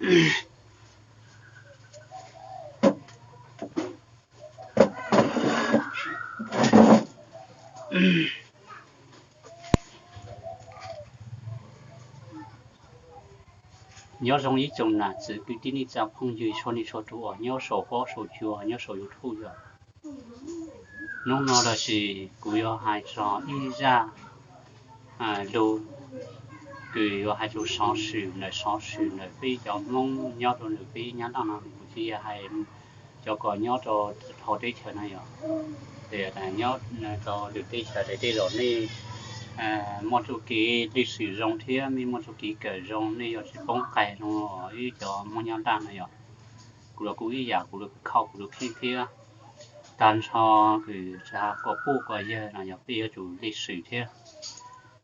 Nyob zoo ib tsoom nam txiv kwv tij neej tsa phooj ywg txhua leej txhua tus uas nyob saum huab saum cua, nyob saum YouTube yom. Hnub no los sis kuv yuav hais txog ib zaj lus, kws yuav hais txog xov xwm ntawm, xov xwm ntawm peb cov Hmoob nyob rau ntawm peb Nyab Laj no, kuv tsis yog hais cov kom nyob rau hauv teb chaws no yom. Ces nyob rau lwm teb chaws tej zaum nej muaj txuj kev lij swm zoo thiab, nej muaj txuj kev kawm zoo, nej yuav tsis poob qes zoo li wb cov Hmoob Nyab Laj no yom. Kuv los kuj ib yam, kuv los kuj khauj, kuv los kheej thiab. Tag nrho kws tsa kuas puj kuas yawg no yog peb yuav tsum lij swm thiab.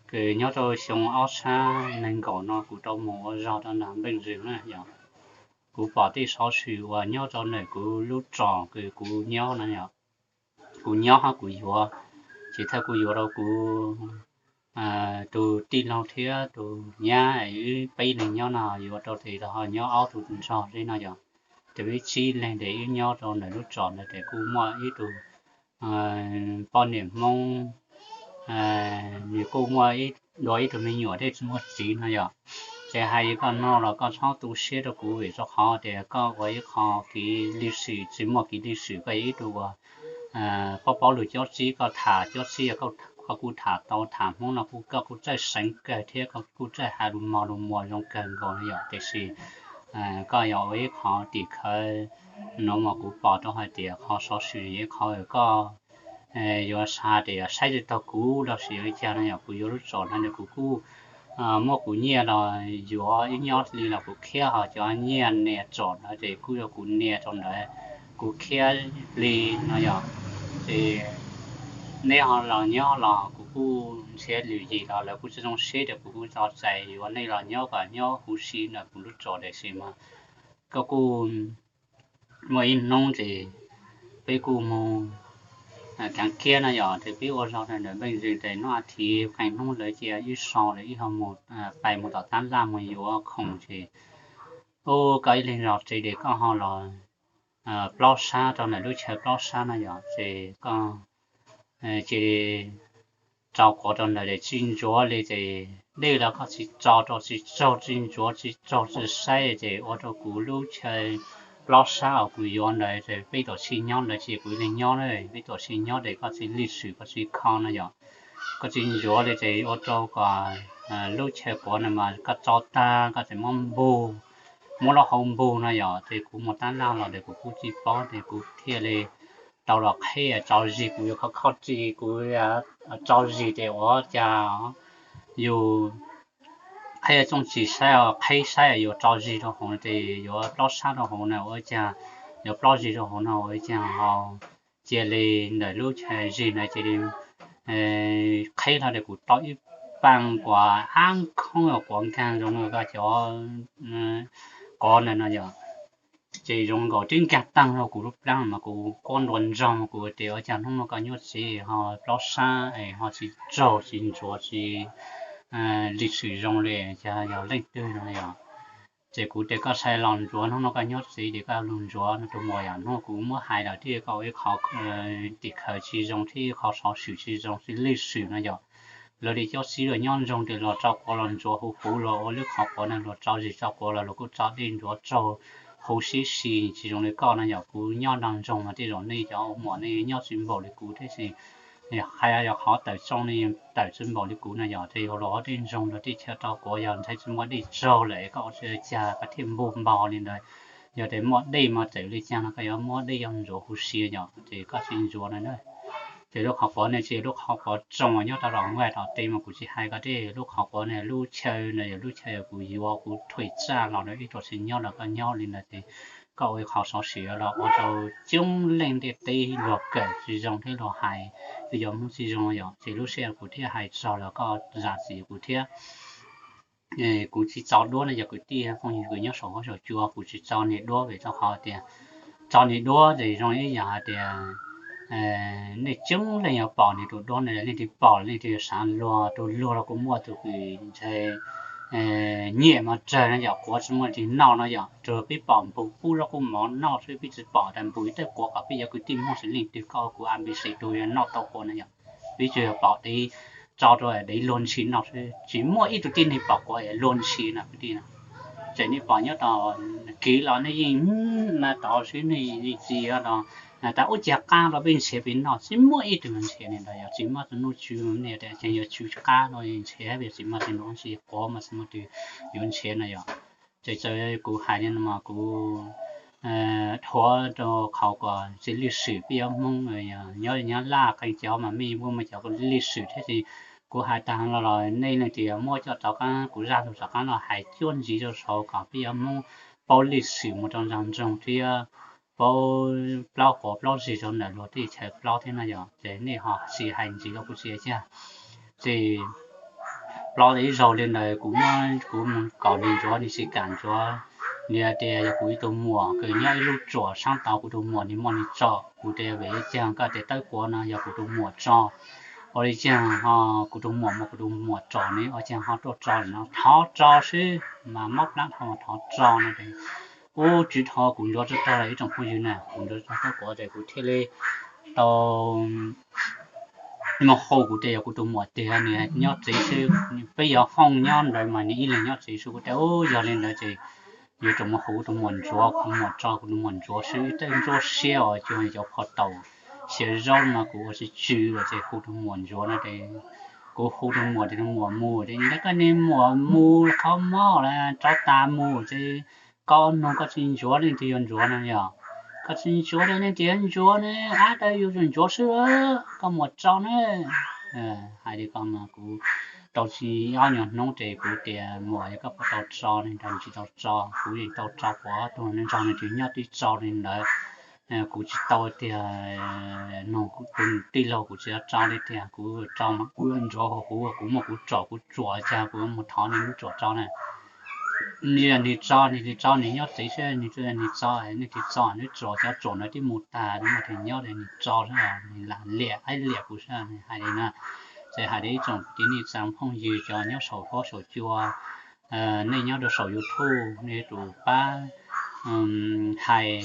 Kws nyob rau xyoo ob txhiab nees nkaum no kuv tau mus ua zog rau nram npeej zwg na yom. Kuv pom tej xov xwm uas nyob rau ntawm kuv lub tsom kws kuv nyob no yom, kuv nyob hab kuv yuav, ces thaum kuv yuav rau kuv tus tij laug thiab tus nyab, wb peb leeg nyob no, yuav rau tes ho nyob ob tug nrog li no yom. Ces wb tsib leeg tes wb nyob rau ntawm lub tsom ntawd tes kuj muaj ib tug poj niam Hmoob, nws kuj muaj dua ib tug me nyuam tej tsis muaj txiv no yom. Ces hais li koj no los koj txhob tu siab rau kuv vim rau qhov tias koj ua ib qho kev lij swm tsis muaj kev lij swm, koj yog ib tug uas paub paub lug cob txib, koj tham cob txib, koj kuj tham tau, tham Hmoob no kuj, koj kuj txawj seev kawg thiab koj kuj txawj hais lus mog lus muas zoo kawg nkaus no yom. Tiam sis koj yog ua ib qho tim khawv nuav mas kuv pom rau hais tias qhov xov xwm yog ib qho koj yuav xav tias saib tsis taug kuv los sis yog li cas no yom. Kuv yuav lub tsom no kuv kuj muab kuv nyiaj los yuav, ib nyob li los kuv khiab, ho cov nyiaj nias tsom ntawd ces kuj yog kuv nias rau ntawd, kuv khiab li no yom. Ces neb ho los nyob los kuv kuj nrhiav lwm yim los lawv kuj tsis zoo siab tias kuv kuj tso tseg yuav, neb los nyob kom nyob huv si ntawm kuv lub tsom. Tiam sis mas koj kuj muaj ib hnub ces peb kuj mus kaav kiab no yom, ces peb ua zog ntawm npeej zwg tes noj a thiv qee hnub lawv cia wb so lawm wb ho mus pais mus tom tab laj mus yuav khoom ces ub, koj ib leeg zog tsev ces koj ho los plob sab rau ntawm lub chaw plob sab no yom, ces koj cia li rau quav rau ntawd ces tsis ntsuav li ces dej los koj tsis tso rau tsis tsaug, tsis ntsuav tsis tsaug tsis saib ces ua rau kuv lub chaw plob sab uas kuv yuav ntawd ces peb tuam txhij nyob ntawd ces kuv ib leeg nyob na, peb tuam txhij nyob ces koj tsis lij swm koj tsis kho no yom, koj tsis ntsuav li ces ua rau kom lub chaw quav no mas koj tso tag koj tseem muab npug, muab lub hauv npug no yom, ces kuv mus tab laj los ces kuv kuj tsis paub ces kuv thiaj li tau los qheb tso zis, kuv yuav kho kho tsis kuv tso zis ces ua cas yus qheb txooj tsis saib, qheb saib yuav tso zis rau hauv ces yuav plob sab rau hauv na ua cas, yuav plob zis rau hauv no ua cas ho cia li ntawm lub chaw zis ntawd cia li qheb hlo ces kuv tau ib paag kuas ab khoob quav nkaag zoo li koj cov quav ntawd no yom. Ces zoo nkaus twb nkaag taag rau kuv lub plaab mas kuv quab nrua nrog mas kuv tias ua cas hnub no koj nyob tsev ho plob sab es ho tsis tsaug tsis ntsuav tsis lij swm zoo li, cas yog leej twg no yom. Ces kuv tias koj sai los ntsuav, hnub no koj nyob tsev ces koj lug ntsuav no tus muam yom, hnub no kuv muab hais lawm thiab koj ua ib qho tim khawv tsis zoo thiab ib qho xov xwm tsis zoo tsis lij swm no yom. Luag li cob txib luag nyob ntsoog tias luag tso quav los ntsuav huv huv, luag ua lub qhov quav no luag tso zis tso quav los luag kuj tso dej ntsuav tsaug huv sib si tsis zoo li koj no yom. Kuv nyob nrog ntsoog mas tej zaum nej cov muam nej nyob tsis npaum li kuv thiab si, qhov yog qhov tawm tsoo nej tawm tsis npaum li kuv no yom. Ces luag ua dej ntsoog luag tej chaw rau quav yog ntshai tsis muaj dej tsaug lawm koj ua tsis tau cas koj thiaj npug npaug li ntawd. Yog tias muaj dej mas txawm li cas no koj yuav muab dej coj ntsuav huv si yom, ces koj tsis ntsuav no na. Ces lub qhov quav ne tsis yog lub qhov quav tsoo nyob rau tom nkuaj tom teb mas kuv tsis hais koj tej, lub qhov quav ne lub chaw no yog lub chaw kuv yuav kuv thuam tsaj los rau ib tuam txhij nyob los koj nyob li ntawd ces koj ua ib qho xov xwm los ua rau coob leej ntiaj teb luag kawm tsis zoo thiab luag hais twb yuav Hmoob tsis zoo yom. Ces lub sij hawm kuv thiaj hais txog los koj zam txim kuv thiab. Kuv tsis tso duab no yog kwv tij phooj ywg kws nyob saum huab saum cua, kuv tsis tso niam duab vim rau qhov tias tso niam duab ces zoo ib yam hais tias nej coob leej yuav pom niam tus duab no, leej twg pom leej twg yuav xav luag, tus luag los kuj muaj, tus kws ntshai nyiaj mas tsawg no yom, quav tsis muaj dab tsi noj no yom, tsuas peb pom npus pub zaub qub mov noj xwb, peb tsis pom tas npus ib tawb quav kom peb cov kwv tij Hmoob xws leej twg koj kuv A B C tus yog noj tau quav no yom. Peb tsuas yog pom dev tso rau dev luag ntshis noj xwb, tsis muaj ib tug tib neeg pom quav luag ntshis no kwv tij. Ces nej pom nyob rau kev los nej yeej mas tod xwb, nej yeej tsis yog los tas ub cag qab rau peb nrhiav peb noj, tsis muaj ib tug nrhiav li ntawd yom. Tsis muaj tus nuj tswv, nej tias tseem yuav tswv qab rau nrhiav, tsis muaj tus nuj tswv, quav mas tsis muaj tus yuav nrhiav no yom. Ces txawm kuv hais li no mas kuv dhuav rau qhov kom txiv lij swm peb yuav Hmoob nyob Nyab Laj qee cov mas mej muaj mej cov lij swm thiab ces kuv hais tag los los nej leej twg muab coj rov qab kuv zaj lus rov qab los hais cuab ntxiv rau saud kom peb yuav Hmoob paub lij swm mus rau nraum nroog thiab paub plaub quav plaub zig rau ntawm luag tej chaw plaub thiab no yom. Ces nej ho tsis hais ntxiv los kuv tsis ua cas. Ces plaub ib zaug li ntawd kuv muab, kuv mus kom nws ntxuav nws tsis kam ntxuav. Nws tias yog kuv ib tug muam kws nyob ib lub tsuam sab tod, kuv tus muam nws muaj nws tso. Kuv tias vim li cas? Koj tias tawb quav no yog kuv tus muam tso. Ua li cas ho kuv tus muam muaj kuv tus muam tso ne, ua cas ho tuaj tso no? Thov tso xwb mas mob plab dhau, thov tso no ces ub tsis dhau, kuv ntxuav tau tso lawm ib tsoom phooj ywg na, kuv ntxuav tau tawb quav ces kuv thiaj li tau mus hu, kuv tias yog kuv tus muam tiag, nws nyob tsev xwb, peb yuav fooj nyob ntawd mas nws ib leeg nyob tsev xwb. Kuv tias ub yog li ntawd ces yuav tsum mus hu kuv tus muam ntxuav, kuv tus muam tso, kuv tus muam ntxuav xwb, tej ntsuab siab os, cuag cov phau taus siav zaub no kuv ua tsis tsw lawm ces hu tus muam ntxuav no ces kuv hu tus muam ces tus muam mus ces nws tias koj niag muam mus qhov mob lawm, rov tas mus ces koj nug koj tsis ntxuav leej twg yuav ntxuav no yog? Koj tsis ntxuav li leej twg yuav ntxuav ne, ab tawb yuav tsum ntxuav xwb, koj muam tso na. Hais li ko mas kuv tau tsis ob nyuag hnub ces kuv tias muam yog koj puas tau tso ne, nrog nws tsis tau tso, kuv yeej tau tso quav tuag nrog nws tsis nyob twb tso li ntawd. Kuv tsis tau tias nug kuv tus tij laug kuv tsis tau tso li tiag, kuv tso mas kuv ntxuav huv huv, kuv muaj kuv tsom kuv tsuam cas kuv mus thov nws lub tsuam tso na. Nws yog nws tso nws tsis tso, nws nyob tsev xwb, nws tso nws tso, nws tsis tso nws tsuam, cov tsuam ntawd twb mus tag, nws muaj tus nyob li nws tso xwb, nws lam liam ib liam kuv xwb, nws hais li na. Ces hais li ib tsoom kwv tij neej tsa phooj ywg cov nyob saum huab saum cua, nej nyob rau saum YouTube nej yuav tsum pab hais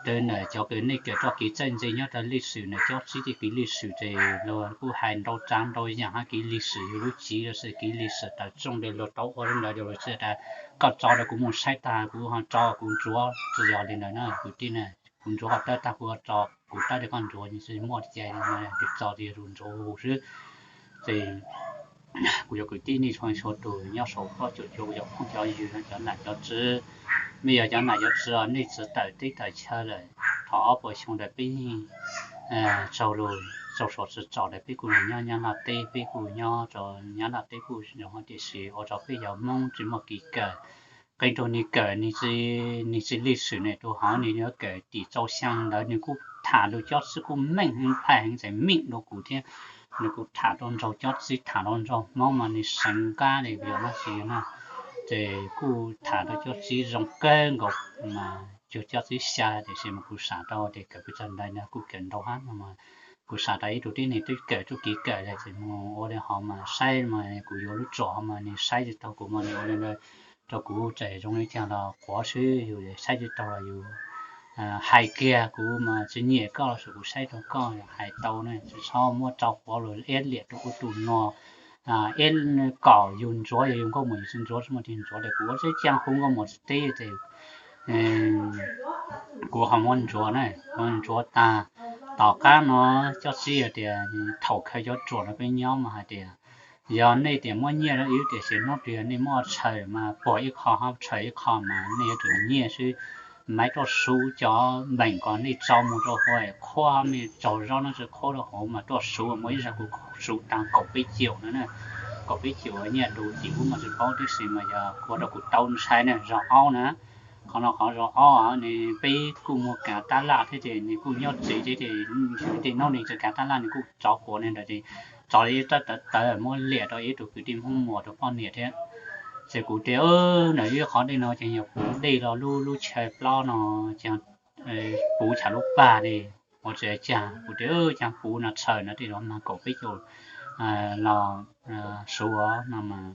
rau ntawm cov kws nej kawm txoj kev txawj ntse nyob rau lij swm ntawm cob txib tej kev lij swm ces luag kuj hais ntau tsav ntau yam hab kev lij swm yug lub txiv los sis kev lij swm tawm tsooj rau luag tau ua li ntawd rau luag tsis tas koj tso rau kuv mus saib tag kuv ho tso kuv ntxuav, tsis yog li ntawd na kwv tij na. Kuv ntxuav koj tawb tag kuv tso kuv tawb rau koj ntxuav, nws tsis muaj li cas li, nws tso tias ntxuav huv huv xwb. Ces kuv cov kwv tij nej txhua txhua tus nyob saum huab saum cua, kuv cov phooj cov ywg no, cov nam cov tswv, mej yog cov nam cov tswv os, nej txawm tawm teb tawm chaw lawm, thaum ob puas xyoo ntawd peb yeej tsaug lus tsaug suav tsis txom lawm, peb kuj nyob Nyab Laj teb, peb kuj nyob rau Nyab Laj teb kuj zoo, tiam sis ua rau peb cov Hmoob tsis muaj kev kawm. Qee tug nws kawm nws tsis lij swm ne, tus hov nws yuav kawm tim txaus xyaa ntawd nws kuj tham lus cob txib kuj meej heev, phaij heev, txawm meej dua kuv thiab. Nws kuj tham rau nraug cob txib, tham rau nraug Hmoob mas nws seev qab li yog dab tsi na. Ces kuj tham rau cob txib zoo kawg nkaus mas cuag cob txib xya, tiam sis mas kuv xav rau tias kawm pes tsawg ntawd no kuj kawm ntau hab no mas kuv xav rau ib tug tib neeg twb kawm txuj kev kawm lawm ces mus ua li hov mas saib mas kuv yuav lub tsom mas nws saib tsis taug kuv mas nws ua li ntawd rau kuv tseem zoo li cas los quav xwb, yus saib tsis taug los yus hais kiag, kuv mas tsis nyiam koj los sis kuv saib rau koj hais tau ne, tsis txhob muab tso quav los ib liam rau ub rau no. Ib kom yus ntxuav, yog yus nkauj muam yus tsis ntxuav, tsis muaj tus ntxuav li. Kuv ua tib cag hu nkauj muam tsis teb ces kuv ho muab ntxuav na, muab ntxuav tag. Tom qab no cob txib hais tias thaum khaws cov tsuam no peb nyob mas hais tias yog nej tias muab nyiaj rau wb tiam sis hnub twg yog nej muaj tshaw mas puag ib qho ho tshaw ib qho mas nej yuav tsum nyiaj xwb. Maiv tuaj suv cov npeem kom nej tso mus rau hauv qhuav, nej tsaug zog no tsis qhuav rau hauv mas tuaj suv, muaj ib zaug kuv suv tag kaum peb caum no na. Kaum peb caum nyiaj du tim ub mas tsis paub tib si mas yog ua rau kuv tau ntshai na, zaum ob na. Qhov no qhov zaum ob nws peb kuj mus kav tab laj thiab ces nws kuj nyob tsev thiab ces tej hnub nws tsis kav tab laj nws kuj tso quav li ntawd ces tso li ib tab tawv tawv muab liam rau ib tug kwv tij Hmoob Muas rau poj niam thiab. Ces kuv tias ntawm ib qhov dej no ces yog puv dej los lub lub chaw plaub no ces puv chav lub pag li. Ua tsis cas, kuv tias cas puv no tshaw no tej zaum mag kaum peb caug los suav no mas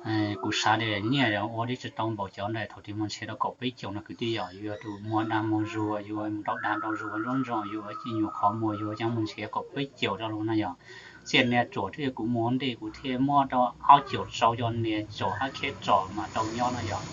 Kuv xav tias nyiaj ua li tsis tau npaum cov ntawd thaum twg muag nrhiav rau kaum peb caug no kwv tij yom, yus yog tus muag dag muag zuag, yus mus rau dag rau zuag ntsuab ntsuag, yus ua nyuam qhuav muag yus ua caab muag nrhiav kaum peb caug rau lug no yog. Txij niag tsuam twb yog kuv muag ntej kuv thiaj muab rau ob caug rau cov niag tsuam hab khiab tsom mas tau nyob no yog.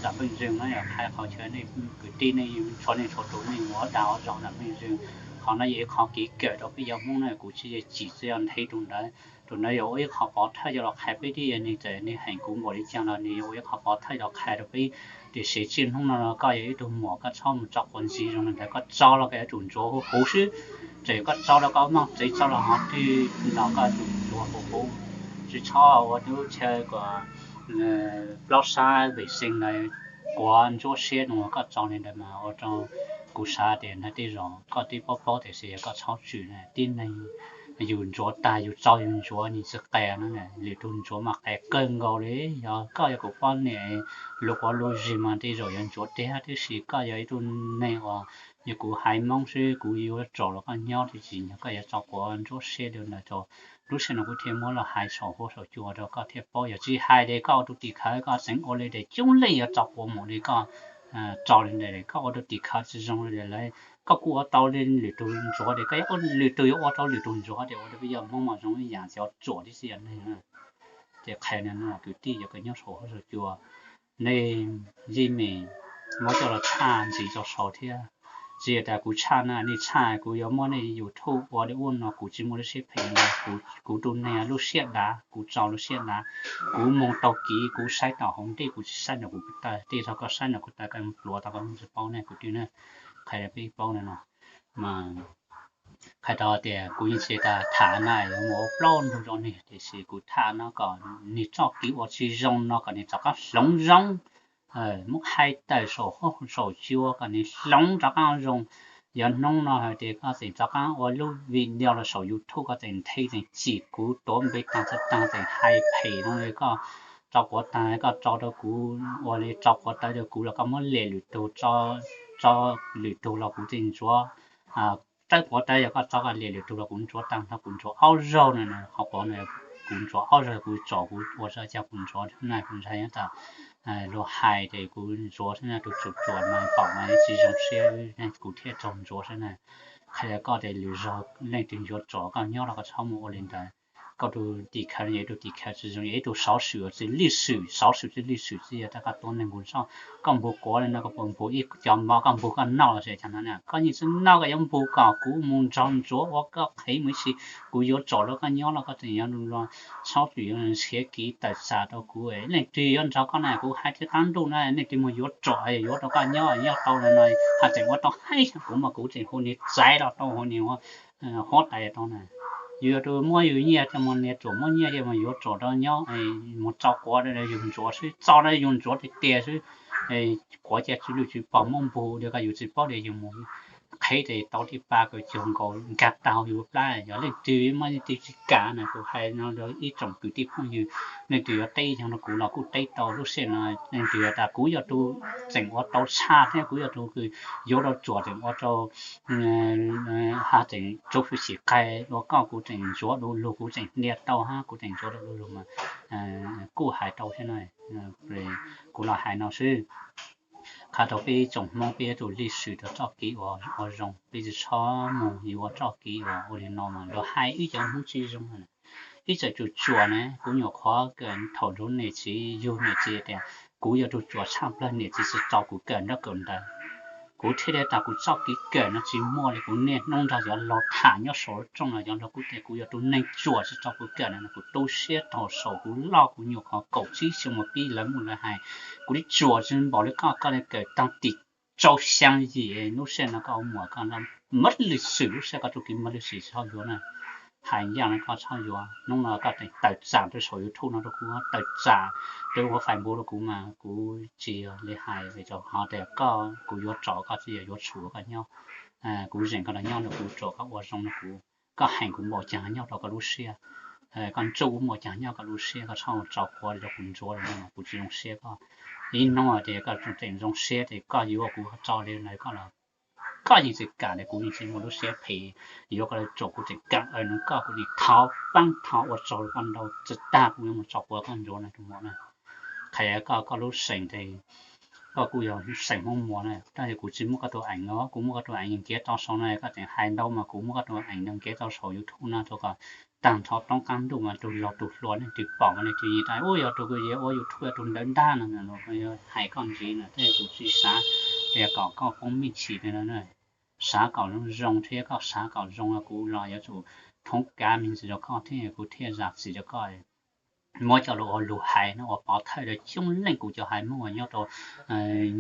Tam npeej zeeg no yog qhia qhov chaw nej kwv tij nej txhua leej txhua tus nej mus ua dag ua zog tam npeej zeeg. Qhov no yog ib qhov kev kawm rau peb cov Hmoob na, kuv tsis yog chim tsis yog nthe tus ntawd. Tus ntawd yog ua ib qho pov thawj coj los qhia peb thiab yog nws txawm nws heem kuv npaum li cas los nws yog ua ib qho pov thawj los qhia rau peb tias siv txij hnub no los koj yog ib tug muam koj txhob mus tso quav ntxiv zoo li ntawd, koj tso los koj yuav tsum ntsuav huv huv xwb. Txawm koj tso rau koj mooj txiv tso los hov twg los koj yuav tsum ntsuav huv huv, tsis txhob ua lub chaw kom plaub sab vem xees ntawd quav ntsuab siab no koj tso li ntawd mas ua rau kuv xav tias ntawd tej zaum koj twb paub paub tiam sis koj txhob tswm na. Tib neeg yus ntsuav tag yus tso yus ntsuav nws tsis qia no, lwm tus ntsuav mas qia kawg nkaus li. Yog koj yog kuv poj niam, lub quav lub zig mas tej zaum yuav ntsuav tiag tiam sis koj yog ib tug neeg uas yog kuv haiv Hmoob xwb, kuv yuav tsom los koj nyob tiam sis yog koj yuav tso quav ntsuab siab li ntawd rau lub sij hawm no kuv thiaj muab los hais saum huab saum cua rau koj thiaj paub. Yog tsis hais ces koj ua tus tim khawv koj xeev ua li ces coob leej yuav tso quav mus li koj tso li ntawd. Koj ua tus tim khawv tsis zoo li lawv, koj kuj ua tau li lwm tus ntsuav ces koj yuav ua lwm tus yuav ua rau lwm tus ntsuav ces ua rau peb yog Hmoob mas zoo ib yam cov tsuam tib si yog neeg. Ces qhia no kwv tij yog koj nyob saum huab saum cua, nej yeej meem muab coj los tshaj ntxiv rau saud thiab. Tsis yog tas kuv tshaj na, nej tshaj kuv yuav muab nej YouTube ua li ub no kuv tsis muaj lub siab phem li. Kuv tus neeg lub siab dav, kuv tso lub siab dav, kuv mus tau kiv, kuv saib tau hauv ntej, kuv tsis saib ntawm kuv taw. Tej zaum koj saib ntawm kuv taw koj pluav tau koj tsis paub ne kwv tij na. Qhia rau peb paub no no mas qhia rau tias kuv yeej tsis tas tham na yuav mus ua plaub ntug rau nws tiam sis kuv tham no kom nws txoj kev ua tsis zoo no kom nws rov qab hloov zoo, muab hais tawm saum huab saum cua kom nws hloov rov qab zoo. Yog hnub no hais tias koj tseem rov qab ua lub video los saum YouTube koj tseem nthe tseem chim kuv tuav npe tag tag tseem hais phem no li koj tso quav tag koj tso rau kuv ua li tso quav tawv rau kuv los koj muab liam lwm tus, tso lwm tus los kuv tseem ntsuav tawb quav tawv, yog koj tso koj liam lwm tus los kuv ntsuav tag nrho kuv ntsuav ob zaug no, qhov quav no kuv ntsuav ob zaug kuv tsom kuv ua zaj cag kuv ntsuav na kuv ntshai nyob tas luag hais ces kuv ntsuav xwb na, tus tsum tsuam mas pom mas tsis zoo siab kuv thiaj raug ntsuav xwb na. Qhia koj tias lwm zaug leej twg ntsuav tsom koj nyob los koj txhob mus ua li ntawd. Koj tus tim khawv yog ib tug tim khawv tsis zoo, yog ib tug xov xwm tsis lij xwm, xov xwm tsis lij xwm txij yog tas koj tuav neeg npug zoj, koj npug quav li no koj puas npug ib cov mov koj npug koj noj los sis cas no na, koj yeej tsis noj koj yuav npug kom kuv mus nrog ntsuav ua koj qhev mus ib si, kuv yuav tsom rau koj nyob los koj tseem yuav txhob txwm yuav nrhiav kev tawm tsam rau kuv. Leej twg yuav nrog koj na kuv hais tias qab ntuj na leej twg mus yuav tsom yuav rau koj nyob nyob tau no no, hais tseem ua tau haib kuv mas kuv tseem hu niag txaiv los tau hu niag huab tais tau na. Yus yog tus muab yus nyiaj coj mus niag tsuam muab nyiaj coj mus yuav tsom rau nyob mus tso quav yus ntsuav xwb, tso rau yus ntsuav tiag tiag xwb. Quav caj tsis lwj tsis pom muab npug li koj yus tsis paub li yus mus qhev ces tau tib pa kaum cuag nkaus nkag tau yus plab. Yog leej twg muaj leej twg tsis kam na kuv hais no rau ib tsoom kwv tij phooj ywg, leej twg yuav teb yog rau kuv los kuj teb tau lub sij hawm no. Leej twg yog tas kuv yog tus tseem ua tau tshaj thiab kuv yog tus yuav rau tsuam tseem ua rau ha tseem tsuj fwj chim qai ua koj kuv tseem ntsuav du lug kuv tseem hnia tau hab kuv tseem ntsuav rau du lug mas kuj hais tau thiab na. Kuv los hais no xwb, qha rau peb tsoom Hmoob peb yuav tsum lij swm rau txoj kev ua zoo, peb tsis txhob mus yuav txoj kev uas ua li no mas luag hais wb cov Hmoob tsis zoo. Ib txawm tsum tsuam na kuv nyuam qhuav kawm thaum nrog niam txiv yug niam txiv tias kuv yog tus tsuam tshaj plawg niam txiv tsis tso kuv kawm ntaub kawm ntawv. Kuv thiaj li tas kuv txoj kev kawm no tsis muaj li, kuv niaj hnub nrog cov laug tham nyob saum lub rooj no cov laug kuj tias kuv yog tus neeg tsuam tsis tso kuv kawm no, kuv tu siab rau saum kuv loj kuv nyuam qhuav kaum tsib xyoo mus pib lawv muaj lawv hais. Kuv li tsuam tsis npaum li koj, koj li kawm tag tim rau xyaa yim lub sij hawm no koj ua muam koj muab lwj swm lub sij hawm koj txoj kev muab lwj swm txhob yuav na. Hais yaj no koj txhob yuav, hnub no koj tseem tawm tsam rau saum YouTube no rau kuv, tawm tsam rau ua Facebook rau kuv mas kuv tsis yog li hais vim rau qhov tias koj kuv yuav tsom koj tsis yog yuav tshum koj nyob. Kuv zeem koj los nyob no kuv tsom koj ua zoo no kuv, koj heem kuv npaum cas nyob rau koj lub siab, koj ntsuj kuv npaum cas nyob koj lub siab, koj txhob tso quav rau kuv ntsuav li no kuv tsis zoo siab koj. Ib hnub tias koj tseem zoo siab ces koj yuav kuv tso li no koj los koj yeej tsis kam li, kuv yeej tsis muaj lub siab phem yuav koj li tsuam, kuv tseem kam nws koj, kuv tseem thov paab thov ua tsaug rau koj ntau tsis tag kuv yuav mus tso quav koj ntsuav no tus muam na. qhia koj, koj lub seem tes, koj kuj yog seem Hmoob Muas na, tab sis kuv tsis muaj koj tus eev os, kuv muaj koj tus eev nkiav rau saum no, koj tseem hais ntau mas kuv muaj koj tus eev nkiav rau saum YouTube no rau kom tag nrho roob qab ntuj mas tus laug tus hluas nej twb pom mas nej twb nyiam tas ua yog tus kws ua YouTube tus ntawd ntag no, hais koj ntxiv no thiab kuv tsis xav tias kom koj poob me ntsis li no. Xav kom zoo zoo thiab koj xav kom zoo kuv los yuav tsum thoob kav me ntsis rau koj thiab kuv thiaj zam txim rau koj. Muab coj los ua lus hais no ua pov thawj rau coob leej kuv cov haiv Hmoob uas nyob rau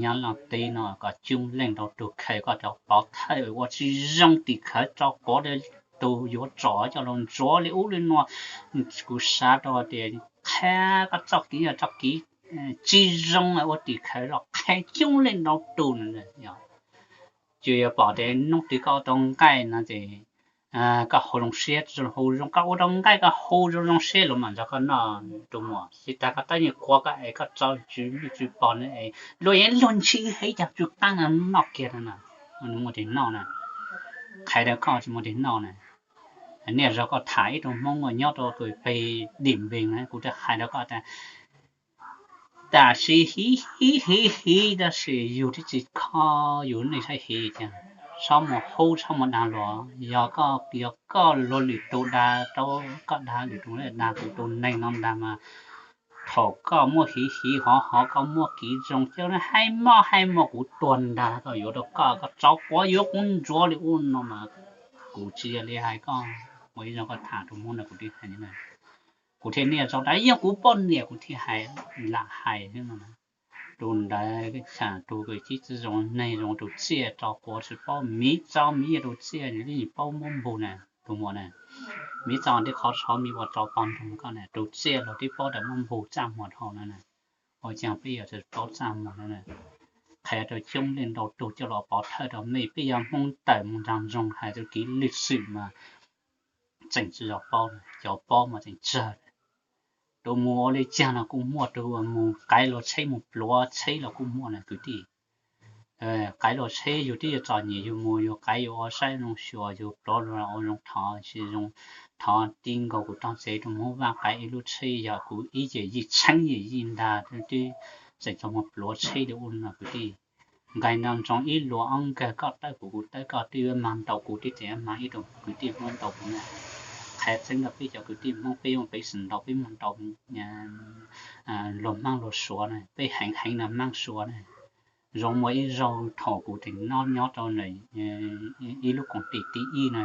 Nyab Laj teb no kom coob leej rau tug khaws koj cov pov thawj ua tsis zoo tim khawv tso quav, tus yuav tsom coj los ntxuav li ub li no. Kuv xav rau tias qhia koj txoj kev yog txoj kev tsis zoo ua tim khawv los qhia coob leej rau tus no. Ces yuav pom tias hnub twg koj tau nqaij no ces koj hu zoo siab, hu zoo, koj ua tau nqaij koj hu zoo zoo siab luag mam nrog koj noj tus muam. Tsis tas koj tab yeej quav koj es koj tso tsw lwj tsw pog na es luag yeej luag ntshis heev cas tsw qab no noj kiag no na. Muaj tig noj na, qhia rau koj tsis muaj tig noj na. Niaj zaug koj tham ib tug Hmoob uas nyob rau peg Dim Npees na, kuv twb hais rau koj tas tam sim hiv hiv hiv hiv tab sis yus twb tsis kho yus neej saib hiv cas. Txhob mus hub txhob mus dag luag, yog koj, yog koj luag lwm tus dag rau koj, dag lwm tus, dag kuv tus neeg no ntag mas thaum koj muaj hiv hiv hov hov koj muaj kev zoo coj haib moj haib moj kuv tuag ntag koj yuav rau koj, koj tso quav yuav kuv ntxuav li ub no mas kuv tsis yog li hais koj. Ua ib zaug koj tham tus Hmoob ntawd kuv twb hais li ntawd, kuv thiaj niaj zaug tas yog kuv poj niam kuv thiaj hais, lam hais xwb no. Tus ntawd txham tus kws tib txwv zoo neeg zoo tus tsiaj tso quav tsis paub miv txo miv yog tus tsiaj nws twb tsis paub muab npug na, tus muam na. Miv txo tib qhov txhob miv ua tso pog nrog koj na, tus tsiaj los twb paub tas muab npug txaj muag dhau no na. Ua caag peb yuav tsis paub txaj muag no na. Qhia rau coob leej ntau tug coj los pov thawj rau mej, peb yog Hmoob tawm mus nraag nroog hais rau kev lwj xwm mas tseem tsis yog paub, cov paub mas tseem tsawg. Tus mus ua li caag no kuj muaj, tus mus qaiv luag tsheb mus pluav tsheb los kuj muaj na kwv tij. Qaiv luag tsheb yug twb yuav txom nyem yug mus yug qaiv yug ua saib zoo xyuas yug pluav luag ua zoo thov, thov tib nkaus kuv tog tsev tus Hmoob Vaj qaiv ib lub tsheb yog kuv ib yam yij tsheeb yam yij ntag twb tseem txog mus pluav tsheb li ub no kwv tij. Nqaij nrog ntsoov ib luag ob nkawg koj tawb kuv kuv tawb koj twb yuav mag ntaus kuv twb tseem yuav mag ib tug kwv tij Hmoob ntaus kuv na. Qhia tseeb rau peb cov kwv tij Hmoob peb ua peb xwm ntaus peb mus ntaus luag Hmoob luag Suav na, peb heev heev na Hmoob Suav na. Zoo muaj ib zaug thaum kuv tseem nyob nyob rau ib lub koom tim tib ib na,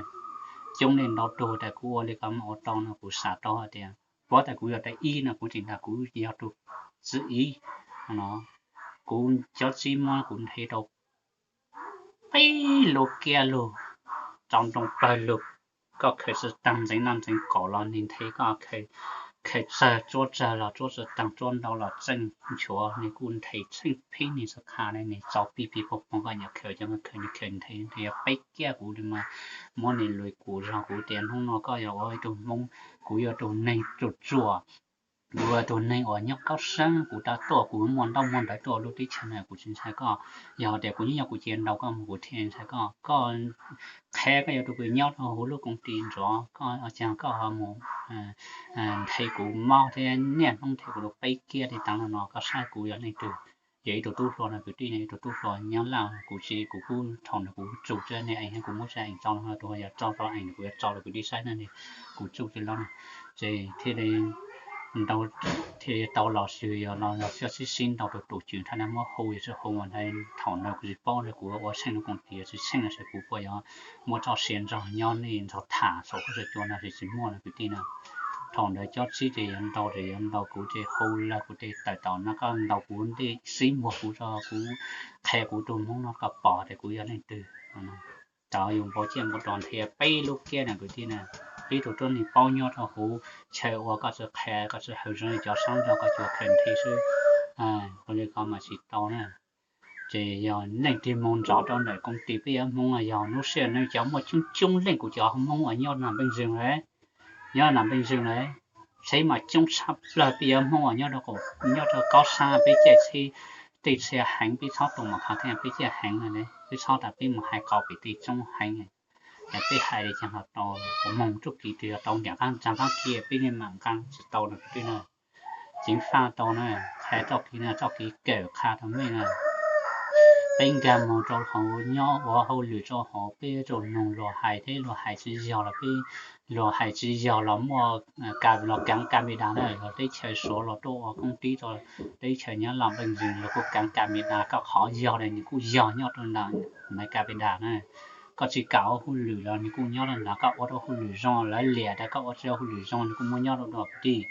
coob leej ntau tug tas kuv ua li ko mas ua tau no kuv xav tau hais tias puab tas kuv yog tas ib no kuv tseem tas kuv yog tus txwv ib no. Kuv cov txib muab kuv nthe rau peb lub kiab lug, tso nroo pawg lug, koj khaws tsi taag ntxeev noj ntxeev qaum los nwg nthe koj, khaws tsawg tsuab tsawg los tsuab tsi taag tsuab ntau los tseej nchuav nwg kuj nthe tsheej pheej nwg txhua qha le nwg tso pij pij poog poog koj nyuam khaws cov khaws nwg khaws nthe nthe yog peb kiab kuv li mas muab nwg lug kuv zog kuv tias hnub no koj yog ua ib tug Hmoob, kuv yog tug neeg ruam ruam, kuv yog tug neeg uas nyob qaub saab kuv rov tuaj kuv muaj ntaub muaj ntawv tuaj lub teb chaws no kuv tsis ntshai koj, yog tias kuv nyob nyob kuv cia ntaus koj mus kuv thiaj ntshai koj, koj qhia koj yog tus kws nyob rau huv lub koom tim ntsuav koj caag koj ho mus nthe kuv mob thiab niaj hnub nthe kuv rau peb kiab li taag no no koj saib kuv yog leej twg. Yog ib tug tub hluas no kwv tij, ib tug tub hluas nyob Laj kuv tsis kuv kub thaum no kuv tsuj tsi ne eeg kuv muab tsi eeg tso no tus yog tso rau eeg kuv yuav tso rau kwv tij saib na, kuv tsuj tsi lawm no ces thiaj li ntau thiaj li tau los xwb yog los yog xyov sib sib ntau rau tus cwm thaj na muab hu yog tsi hu mas thaum no kuv tsis paub kuv ua tsheej lub koom tim tsis tsheej no es kuv puas yog muab tso sia nrog nyob nej nrog tham saum huab saum cua no es tsis muaj no kwv tij na. Thaum ntawd cob txib ces yuav ntau ces yuav ntau kuv ces hu lawm kuv ces tawm tom no koj ntaus kuv ntej xib muag kuv tso kuv qhia kuv tus Hmoob no koj pom tias kuv yog leej twg. Tau yus npau ciaj npau rog nthe peb lub kiab na kwv tij na. Ib tug tuab neeg paub nyob rau huv chaw uas koj tsi qhia koj tsi hawm zoo li cov sab nrog koj cua khaws nthe xwb, ua li ko mas tsis tau na. Ces yog leej twg moog nrov rau ntawm koom tim peb yuav Hmoob yog lub sij hawm no cov muaj coob coob leej kuv cov Hmoob uas nyob Nam Npeej Zwg lawm, nyob Nam Npeej Zwg lawm, tsheb mas coob tshaj plawg peb yuav Hmoob uas nyob rau qaum nyob rau qaub sab peb caij tsheb tej txhia heev peb txhob tua mom khav theej peb caij heev na, peb txhob tas peb mus hais qau pem tej coob heev. Peb hais li caag los tau, kuv moog txuj kev twg yog tau nram qaab tsaag qaab kiag peb yeej mam nqaa tsis tau no kwv tij na. Ceev faj tau na, hais txoj kev no txoj kev kawm qha rau mej na. Peb nkag mus rau hauv nyob ua hauj lwm rau hauv peb yuav tsum mloog luag hais thiab, luag hais tsis yog los peb, luag hais tsis yog los muaj ka los kaav ka me das na, los teb chaws Suav los tuaj ua koob tib rau teb chaws Nyab Laj npeej zws los kuj kaav ka me das, koj qhov yog li nws kuj yog nyob rau ntawm Maiv ka me das na. Koj tsis kam ua hauj lwm los nws kuj nyob rau ntawd, koj ua rau hauj lwm zoo lawv liam rau, koj ua tsis ua hauj lwm zoo nws kuj muab nyob rau dua kwv tij.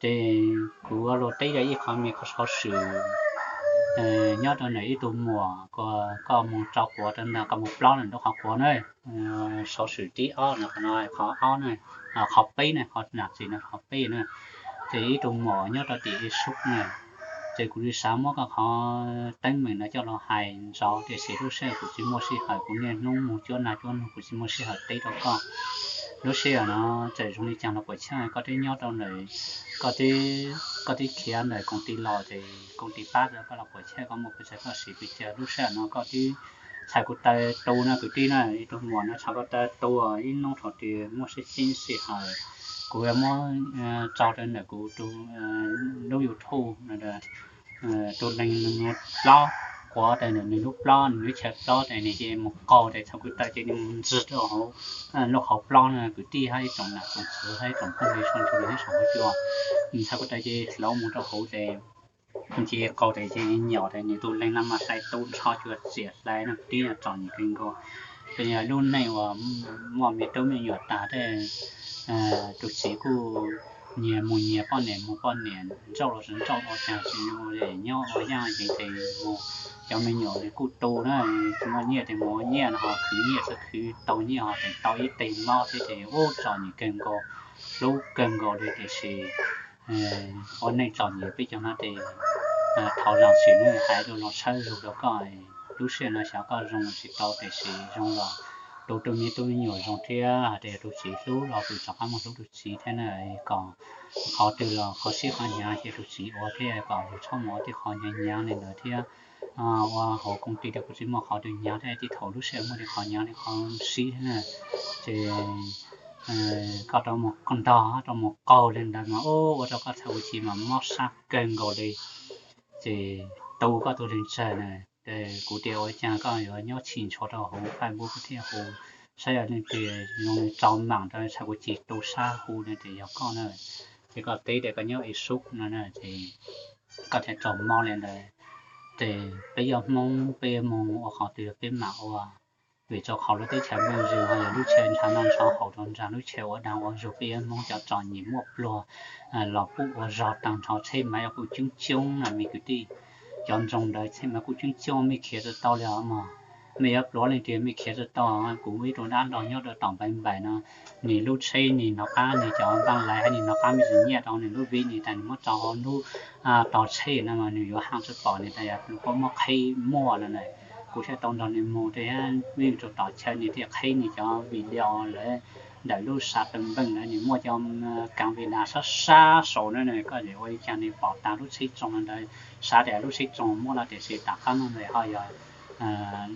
Ces kuv ua luag teb rau ib qho me qhov xov xwm nyob rau ntawm ib tug muam, koj mus tso quav rau ntawm, koj mus plob ntawm nraub qhov quav na. Xov xwm tib ob no, qhov no qhov ob na, qhov peb na, qhov nam txiv no qhov peb na. Ces ib tug muam nyob rau tim Ib Sub na, ces kuv li xav muab koj qhov teeb meem no coj los hais ntsoov, tiam sis lub sij hawm kuv tsis muaj sij hawm, kuv niaj hnub mus cuab nag cuab noog kuv tsis muaj sij hawm teb rau koj. Lub sij hawm no txawm zoo li cas los puas chaj koj twb nyob rau ntawm, koj twb, koj twb khiav ntawm koom tij los ces koom tij pab rau koj los puas chaj, koj muaj pes tsawg koj siv pes tsawg. Lub sij hawm no koj twb txhais kuv taw tu no kwv tij na, ib tug muam no txhais kuv taw tu ib hnub thaum twg muaj sib txib sij hawm kuv yuav muab tso rau ntawm kuv tus lub YouTube no, tus leeg nws plob quav rau ntawm nws lub plob, nws lub chaw plob ces nws cia li mus qaug ces txhais kuv taw ces nws mus ntxig rau hauv lub qhov plob no kwv tij, hab ib tsoom nam tsoom txwv hab ib tsoom phooj ywg sawv daws nyob saum huab cua. Nws txhais kuv taw ces hlauv mus rau hauv ces cia li qaug ces cia li nyom ces nws tus leeg no mas hlais tu nrho cuag txiam hlais no kwv tij, txom nyem kawg nkaus. Ces yog lub neej uas muaj me tub me nyuam tas tej, tus txiv kuj nyias mus nyias, poj niam mus poj niam, nrauj los tsis nrauj, ua cas tsis nyob ua yaj yees ces mus, cov me nyuam nws kuj tu na, tsis muaj nyiaj ces mus ua nyiaj no ho khwv nyiaj tsis khwv tau nyiaj ho tseem tau ib teg mob thiab ces ub txom nyem kawg nkaus, hlub kawg nkaus li. Tiam sis ua neej txom nyem peb cov no ces thov zaum sim neej hais rau los tshawb zug rau koj. Lub sij hawm no xyov koj zoo tsis tau tiam sis zoo los tu tus me tub me nyuam zoo thiab hais tias tus txiv hlub los tus rov qab mus hlub tus txiv thiab na, kom qhov twg los qhov sib qhov hnyav cia tus txiv ua thiab kom yus txhob mus ua tej qhov hnyav hnyav li ntawd thiab. Ua hauv koom tij rau kuv tsis muaj qhov twg hnyav thiab, tej thaum lub sij hawm muaj tej qhov hnyav li qhov sib thiab na, ces koj rov mus ntog rov mus qaug li ntawd mas ua rau koj txhais ua ci mas mob sab kawg nkaus li. Ces tu koj tus leeg tsawg na, kuv tias ua cas koj yuav nyob chim ntshua rau hauv Facebook thiab hu, saib yog leej twg zoo li tso mam rau txhais ua ci tu sab hu no ces yog koj na. Ces koj teb tias koj nyob Ib Sub no na ces koj thiaj txaus mob li ntawd. Ces peb yog Hmoob peb yuav mus ua qhov twg peb mam ua, vim rau qhov lub teb chaws npeej zws ho yog lub chaw ntshav noj ntshav haus rau ntag, lub chaw ua dag ua zug, peb yog Hmoob cov txom nyem muaj pluag los kuj ua zog tag nrho, tsheb maiv kuj coob coob na me kwv tij. Cov nroog ntawd tsheb maiv kuj coob coob, mej khiav tsis tau li os mog. Mej yuav pluav leej twg mej khiav tsis tau. Kuv ib tug dab laug nyob rau tom Npaiv Npaim no, nws lub tsheb nws hnov qab, nws cov npaj lais hab nws hnov qab mej tsis nyiaj rau nws lub vib, nws tas nws muab tso hauv lub tog tsheb no mas nws yuav haj tsis pom, nws tas yog kuv muab qheb muag no na. Kuv thiaj tau nrog nws mus, tes vij tus tom chaw nws thiaj qheb nws cov video lawv ntawm lub sav taw npeej ntawd, nws muaj cov kaav vi das sab sab saud na, koj ua li cas nws pom tag lub tsheb tsoog ntawd, xav tias lub tsheb tsoog muab no tiam sis tom qab no ntawd ho yog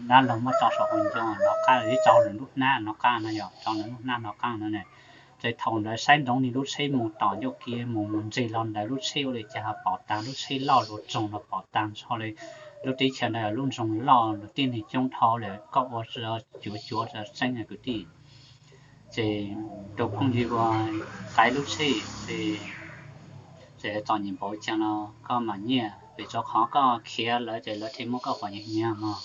dab laug muab tso saum hauv ncoo hnov qab, tso nws lub hnab hnov qab no, yog tso nws lub hnab hnov qab no na. Ces thaum ntawd saib ntsoov nws lub tsheb mus tom ncauj ke mus mus ntxig los ntawd lub tsheb ua li cas ho pom tag, lub tsheb loj luag tsoog los pom tag nrho li. Lub teb chaws ntawd lub nroog loj los tib neeg coob dhau lawm, koj ua cuav cuav tseeb kwv tij. Ces tus phooj ywg uas qaiv lub tsheb, ces txom nyem npaum cas no koj mam nyiaj, vim rau qhov koj khiav lawv ces lawv thiaj muab koj huam hnyav hnyav mog.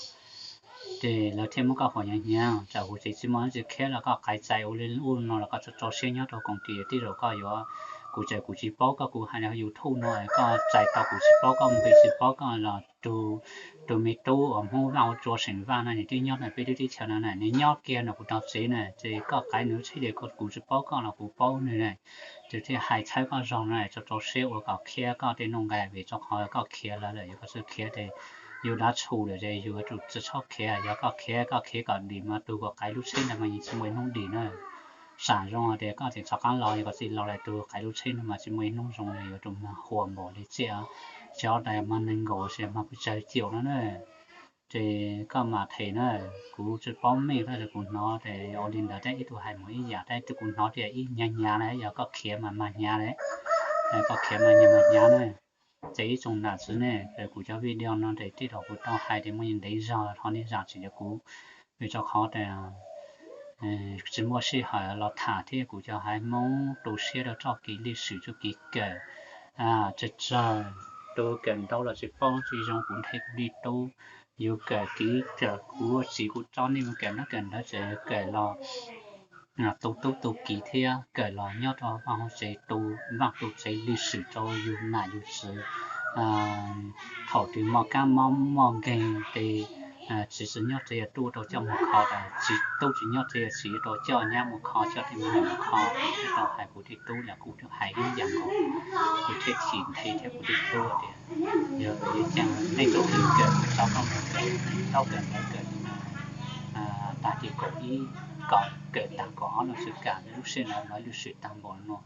Ces lawv thiaj muab koj huam hnyav hnyav, txawm huv tsev tsis muaj tsis khiav los koj qaiv txais ua li ub no los koj tso rau siab nyob rau koom tij, tej zaum koj yuav, kuv txawm kuv tsis paub koj, kuv hais li YouTube no koj txais tau, kuv tsis paub koj npe tsis paub koj los tus, tus me tub uas Hmoob Vaj Huab Tsua Xeem Vaj no nws twb nyob ntawm peb lub teb chaws no na, nws nyob kiag ntawm kuv tog tsev na, ces koj qaiv nws lub tsheb ces kuv tsis paub koj los kuv paub nws na. Ces thiaj hais txhawb koj zog no, tso rau siab ua kom khiav koj tej nuj nqis, vim rau qhov koj khiav lawv lawm, yog koj tsis khiav ces yus dab tshu lawm ces yus yuav tsum tsis txhob khiav, yog koj khiav, koj khiav kom dim mas tus uas qaiv lub tsheb ntawd mas yeej tsis muaj ib hnub dim na. Sam zoo tias koj tseem rov qab los, yog koj tsis los lawm tus qaiv lub tsheb no mas tsis muaj ib hnub zoo li, yuav tsum mag huam npaum li txiaj, xyov tas mag nees nkaum los sis mag pes tsawg cium no na. Ces koj mam them na, kuv tsis paub mej tab sis kuv hnov ces ua li ntawd, tab ib tug hais mus ib yam, tab sis kuv hnov tias ib hnyav hnyav na, yog koj khiav mas mag hnyav li, koj khiav mas hnyav mag hnyav na. txeeb ib tsoom nam txiv ne, kuv cov video no ces tej zaum kuv tau hais tias muaj ntev zog, thov nej zam txim rau kuv, vim rau qhov tias tsis muaj sij hawm los tham thiab. Kuv cov haiv Hmoob tu siab rau txoj kev lij swm, txoj kev kawm tsawg tsawg, tus kawm ntau los tsis paub tsis zoo, kuv nthe kuv li tub, yus kawm kev kawm, kuv ua txiv kuv tso nej mus kawm nab kawm ntawv tsev, kawm los tu tub tu kiv thiab kawm los nyob rau vaj hauv tsev, tu vaj tu tsev lij swm rau yus nam yus txiv. Thaum twg mob kab mob muaj nkeeg ces txiv tsis nyob tsev yuav tub rau coj mus kho, txiv tub tsis nyob tsev yuav txiv rau coj nyab mus kho, coj tej me nyuam mus kho. Kuv thiaj tau hais kuv tej tub los kuv thiaj hais ib yam nkaus, kuv thiaj chim nthe thiab kuv tej tub tias yog yuav cia nej txoj kev kawm tso koj mus kawm, tau kawm ntawv kawm tag ces kaum ib, kom kawm tag kaum ob los xwb kam, lub sij hawm no lub sij hawm tag npaum no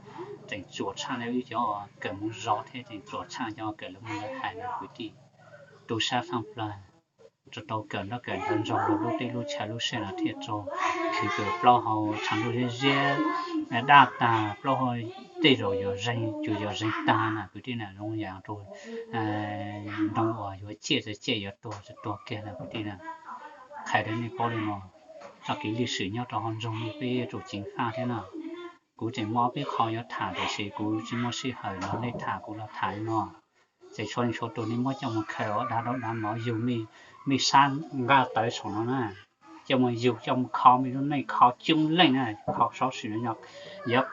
tseem txuas tshaj li wb cov kawm mus zov thiab, tseem txuas tshaj cov kawm lawv muaj lawv hais no kwv tij. Tu sab tshaj plaws, tau kawm nroj kawm ntawv ntxov rau lub teb lub chaw lub sij hawm no thiaj tau khwv kawm plaub hau tshav ntuj ziab ziab, daj tag plaub hau, tej zaum yog zeeg, tsuas yog zeeg tag na kwv tij na, zoo yam rau ntoo uas yuav ciaj txawm ciaj, yuav tuag txawm tuag kiag na kwv tij na. Qhia rau nej paub li no, txoj kev lij swm nyob rau hauv nroog no peb yuav tsum ceev faj thiab no. Kuv tseem muaj ob peb qho yuav tham tiam sis kuv tsis muaj sij hawm los nej tham, kuv los tham li no. Ces txhua leej txhua tus nej muab coj mus khaws ua dav daub dav mov yug mej sab nqaj tawv saum no na, coj mus yug coj mus kho mej lub neej, kho coob leej na, kho xov xwm no yog yuav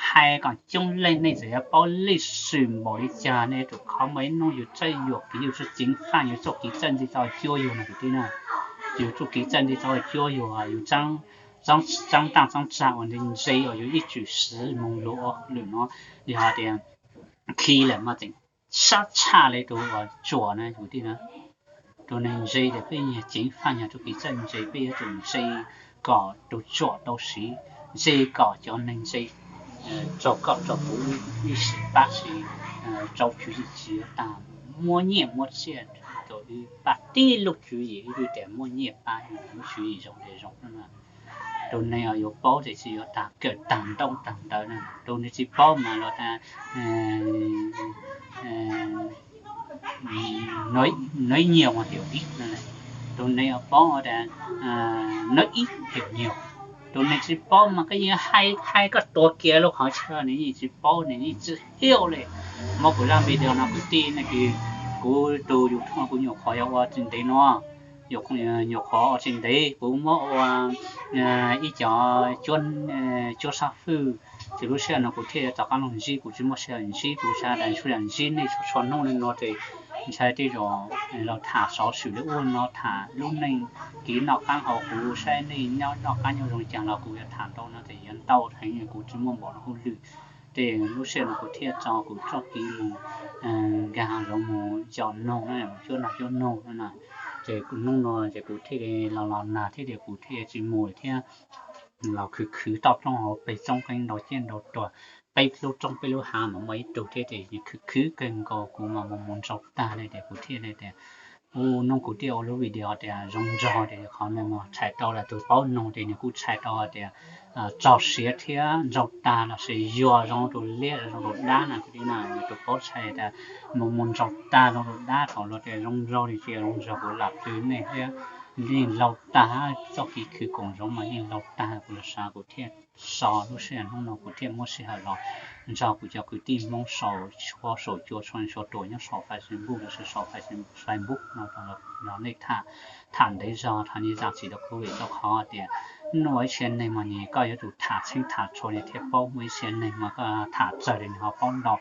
hais kom coob leej nej txawm yuav paub lij swm npaum li cas nej yuav tsum kho. Muaj ib hnub yus txawj yuam kev, yus txawj ceev faj, yus txoj kev txawj ntse txawj cuab yus no kwv tij na. Yus txoj kev txawj ntse txawj cuab yus, yus txeeb taaj txeeb tsag uas ntse ntse uas yus ib txwm siv mus luag ua hauj lwm no, yog hais tias khi lawm mas tseem sab tshaj li tus uas tsuam na kwv tij na. Tus neeg ntse ces peb nyias ceev faj nyias txoj kev txawj ntse, peb yuav tsum ntse kom tus tsuam tau siv, ntse kom cov neeg ntse rau koj rau kuv ib sim pab, sim rau tswv yim tsis yuav tag, muab nyiaj muab txiaj rau wb pab tib lub tswv yim, wb tias muab nyiaj pab lub tswv yim zoo li zoo na. Tus neeg uas yuav paub ces tsis yuav tag, kawm tag ntaub tag ntawv na. Tus neeg tsis paub mas los tas nói nhiều mà hiểu ít no. Tus neeg uas paub tas nói ít hiểu nhiều. Tus neeg tsis paub mas koj yeej hais hais koj tuag kiag lub qhov chaw, nws yeej tsis paub, nws yeej tsis hiuj li. Muab kuv laj video no kwv tij ne, kuv tus YouTube kuv nyuam qhuav yuav ua tsis ntev no, nyuam qhuav ua tsis ntev kuv muab ua ib cov cuab sab fwj, ces lub sij hawm no kuv thiaj yuav rov qab los ntsib, kuv tsis muaj sij hawm ntsib, kuv xav tias ntsib nej txhua txhua hnub li no ces ntshai tej zaum los tham xov xwm li ub no, tham lub neej kev noj qab haus huv, saib nej nyob noj qab nyob zoo cas los kuv yuav tham ntau no ces yuav ntau heev, kuv tsis muaj npaum no hauj lwm. Ces lub sij hawm no kuv thiaj tso kuv txoj kev mus nkag hav zoov mus coj noog na, cuab noj cuab noog na. Ces hnub no ces kuv thiaj li los los nag thiab ces kuv thiaj tsis mus thiab. Los khwv khwv toj roob hauv pes txoob qeeb ntau ciaj ntau tuag, peb lub roob peb lub hav mas muaj ib tug thiab ces khwv khwv kawg nkaus kuv mas mus mus ntsaum tag li ces kuv thiaj li tias, u, hnub kuv thiaj ua lub video tias zoo nraug ces qhov no mus tshais tau los tus paub noog ces nws kuj tshais tau tias txog siav thiab ntsaum tag los sis yuag zoo tus liab zoo tus dab na kwv tij na, nws tus paub tshais tias mus mus ntsaum tag zoo tus dab thaum los tias zoo nraug li ces zoo nraug kuv lam pw nej thiab. Yeej laug tag, txoj kev khwv koom zoov mas yeej laug tag, kuv los xav kuv thiaj so lub sij hawm hnub no kuv thiaj muab sij hawm los nrog kuv cov kwv tij Hmoob saum huab saum cua txhua txhua tus nyob saum Facebook los sis saum Facebook no los nej tham, tham ntev zog tham ni zam txim rau kuv vim rau qhov tias nws ua ib txhia neeg mas nws koj yuav tsum tham txheeb tham txhua nws thiaj paub, muaj ib txhia neeg mas koj tham tsawg li nws ho paub ntau.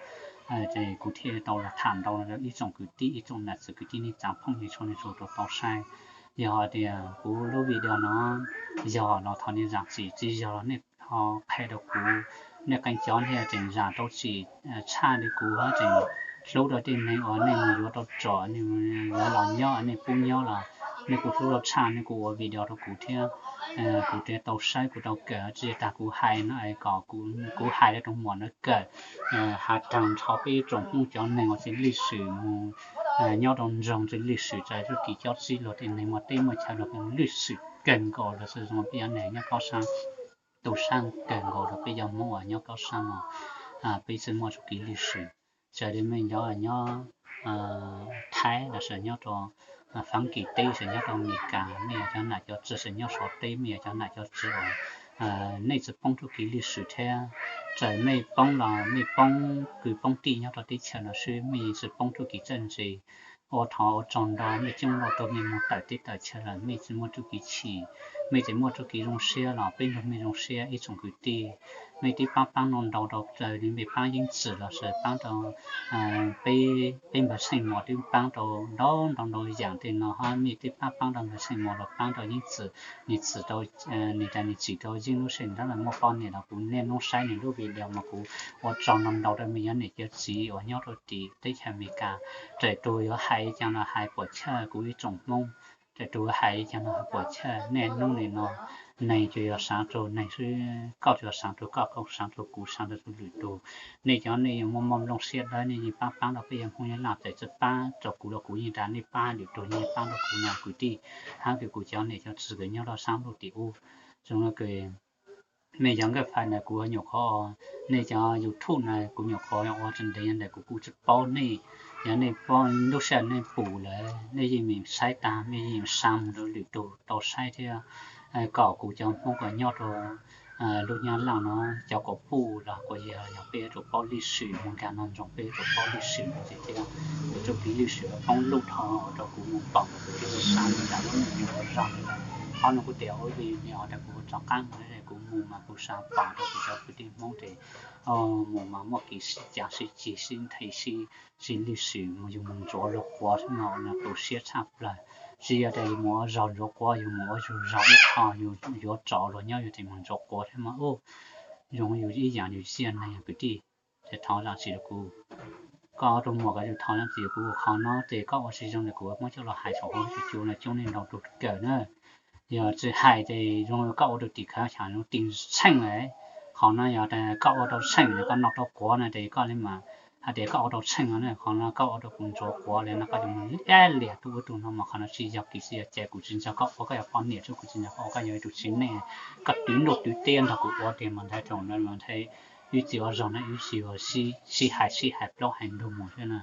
Ces kuv thiaj tau los tham ntau rau ib tsoom kwv tij ib tsoom nam txiv kwv tij neej tsa phooj ywg txhua leej txhua tus tau saib. Yog hais tias kuv lub video no yog los thov nej zam txim, tsis yog los nej ho qhia rau kuv, nej qee cov thiaj tseem zam tau txim tshaj li kuv, tseem hlub rau tej neeg uas nej mus yuav tau tsom, nej yuav los nyob, nej pub nyob los nej kuj hlub rau tshaj, nej kuj ua video rau kuv thiab. Kuv thiaj tau saib kuv tau kawm, tsis tas kuv hais no kom kuv hais rau muam no kawm, has tag nrho peb tsoom Hmoob cov neeg uas tsis lij swm mus nyob rau nroog, tsis lij swm txais txuj kev cob txib, luag tej neeg muaj teb muaj chaw los lij swm kawg nkaus los xwb, zoo peb cov neeg nyob Kaub Sab, tu sab kawg nkaus rau peb cov Hmoob uas nyob Kaub Sab no, peb txawj muaj txuj kev lij swm. Txawm li mej cov nyob Thaib los sis nyob rau Fab Kis teb, sis nyob rau Amelikas, mej yog cov nam cov txiv sis nyob Suav teb, mej yog cov nam cov txiv uas nej tsis poob txuj kev lij swm thiab. Txawm mej poob los mej poob kwv poob tij nyob rau teb chaws no xwb, mej tsis poob txuj kev txawj ntse. Ua thov ua tsaug ntau, mej coob leej tau mej mus tawm teb tawm chaw lawm, mej tsis muaj txuj kev chim, mej tsis muaj txuj kev zoo siab los peb nrog mej zoo siab ib tsoom kwv tij. Mej twb paab paab no ntau rau raws li mej paab Yeeb Txwm los sis paab rau peb, peb npawg Xeej Mos twb paab rau ntau ntau ntau yaam tej no hab, mej twb paab paab rau npawg Xeej Mos los paab rau Yeeb Txwm, nwg txwm rau, nwg tas nwg txwm rau Yeeb lub sij hawm ntawd muaj poj niam los kuv niaj hnub saib nwg lub video mas kuv ua tsaug ntau ntau rau mej cov niam cov txiv uas nyob rau tim teb chaws Amelikas. Txawm tug yuav hais caag los hais puam chawj kuv ib tsoom Hmoob, txawm tug hais caag los hais puam chawj, niaj hnub nim no neeg tsuas yog saav rua neeg xwb, koj tsuas yog saav rua koj, koj saav rua kuv, saav rua tug lwm tug. Nej cov nej yuav muaj mob nplooj siab dawb, nej yeej paab paab rau peb yog Hmoob Nyab Laj, txawm tsis paab rau kuv los kuv yeej tas nej paab lwm tug, nej paab rau kuv no kwv tij, hab kws kuv cov niam cov txiv kws nyob rau saab ntuj tim ub. Zoo le kws mej cov nkawj fais ntawd kuv nyuam qhuav, nej cov YouTube na kuv nyuam qhuav ua tsis ntev ntawd kuv kuj tsis paub nej. Yog nej paub lub sij hawm nej pum lawm nej yeej meem saib tag, mej yeej meem saav moog rau lwm tug tau saib thiab, kom kuv cov Hmoob kws nyob rau lub Nyab Laj no cov kuas puj los kuas yawg yog peb yuav tsum paub lij swm moog nkag no ntsoov, peb yuav tsum paub lij swm moog txiv thiab. Kuv txuj kev lij swm poob luj dhau rau kuv moog pom kuv thiaj li saav moog nram lub neej nyuas zog li lawm. Qhov no kuv tias ua vim nws ho tas kuv rov qaab moog, kuv moog mas kuv saav pom rau kuv cov kwv tij Hmoob tes moog mas muaj kev sib cav sib ceg sib nthe sib, sib lij swm, yug moog ntxuav luag quav xwb no, no tu siab tshaj plawg. Tsis yog tas yug moog ua zog ntxuav quav, yug moog ua zug zog ib qho, yug yuav tso luag nyob yug tes moog ntxuav quav thiab mas ub, zoo yug ib yaam yug txiaj neeg kwv tij. Ces thov zaam txim rau kuv, koj ua rau muam koj yug thov zaam txim rau kuv, qhov no ces koj ua tsis zoo tes kuv muab coj los hais saum huab cua no coob leej ntau tug kawm na. Yog tsis hais ces zoo koj ua rau tim khawv xyaam zoo tim Xeej lawm. Qhov no yog tas koj ua rau Xeej, koj noj rau quav no ces koj li mas hais tias koj ua rau Xeej no, qhov no koj ua rau kuv ntxuav quav li no koj yuav mus liam tug ub tug no mas qhov no tsis yog kev txwv yog cai, kuv tsis nrog koj ua, koj yog poj niam xwb, kuv tsis nrog koj ua, koj yog ib tug txiv neej, koj twv ntuj twv teb nrog kuv ua tiag mas nthe rau no mas nthe, wb txiv ua zog no wb tsis sib hais sib hais plaub hais ntug mus xwb na.